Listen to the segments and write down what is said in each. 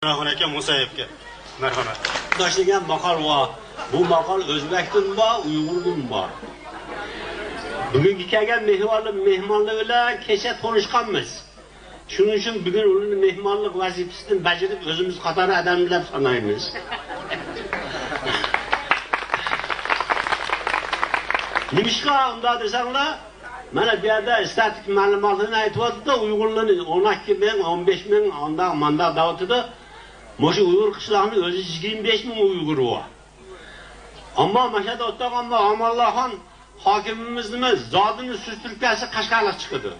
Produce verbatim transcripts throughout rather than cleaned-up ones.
مەرھەمەت ئاكا، مۇسا ئاكا. مەرھەمەت. داش دېگەن ماقال بار. بۇ ماقال ئۆزبەكتىن بار، ئۇيغۇردىن بار. بۈگۈنكى كەلگەن مېھمانلار، مېھمانلار بىلەن كەچتە تونۇشقانمىز. شۇنىڭ ئۈچۈن بۈگۈن ئۇلارنى مېھمانلىق ۋەزىپىسىدىن بەجىرىپ، ئۆزىمىز قاتارى ئادەم دەپ سانايمىز. نېمىشقا ئۇنداق دېسەڭلار، مانا بۇ يەردە ئىستاتىك مەلۇماتلىرىنى ئېيتىۋاتىدۇ، ئۇيغۇرلىرىنى ئون ئىككى مىڭ، ئون بەش مىڭ، ئانداق مانداق دەۋاتىدۇ. مۇشۇ ئۇيغۇر قىشلاقنىڭ ئۆزى يىگىرمە بەش مىڭ ئۇيغۇر بار. ئەمما مەشەدە ئولتۇرغان ئامانلىخان ھاكىمىمىزنىمۇ زادىنى سۈرتۈرۈپ كەلسە قەشقەرلىك چىقىدۇ.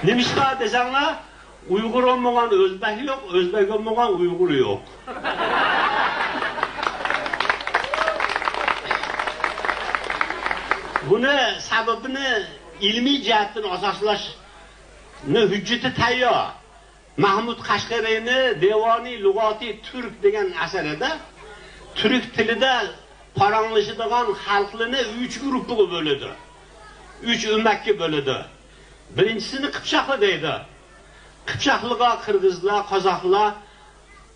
نېمىشقا دېسەڭلار، ئۇيغۇر بولمىغان ئۆزبەك يوق، ئۆزبەك بولمىغان ئۇيغۇر يوق. بۇنى سەۋەبىنى ئىلمىي جەھەتتىن ئاساسلاشنى ھۆججىتى تەييار. مەھمۇد قەشقەرىنى دىۋانى لۇغاتى تۈرك دېگەن ئەسىرىدە تۈرك تىلىدا پاراڭلىشىدىغان خەلقلىرىنى ئۈچ گۇرۇپپىغا بۆلىدۇ. ئۈچ ئۆمەككە بۆلىدۇ. بىرىنچىسىنى قىپچاقلار دەيدۇ. قىپچاقلىرغا قىرغىزلار، قازاقلار،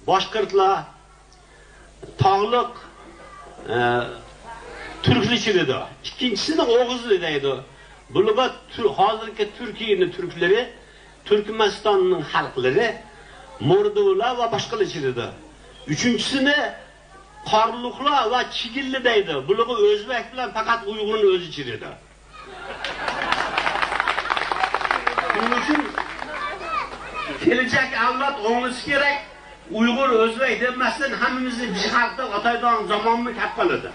باشقۇرتلار، تاغلىق، ئە، تۈركلەر چىرىدۇ. ئىككىنچىسىنى ئوغۇزلار دەيدۇ. بۇلارغا تۈر-، ھازىرقى تۈركىيەنىڭ تۈركلىرى، تۈركمەنىستاننىڭ خەلقلىرى، موردۋلار ۋە باشقىلار چىرىدۇ. ئۈچىنچىسىنى قارلۇقلار ۋە چىگىللار دەيدۇ. بۇلارغا ئۆزبەك بىلەن پەقەت ئۇيغۇرنىڭ ئۆزى چىرىدۇ. شۇنىڭ ئۈچۈن كېلىچەك ئەۋلاد ئوڭلىشى كېرەك. ئۇيغۇر، ئۆزبەك دېمەستىن، ھەممىمىزنى بىر خەلق دەپ ئاتايدىغان زامانمۇ كەپ قالىدۇ.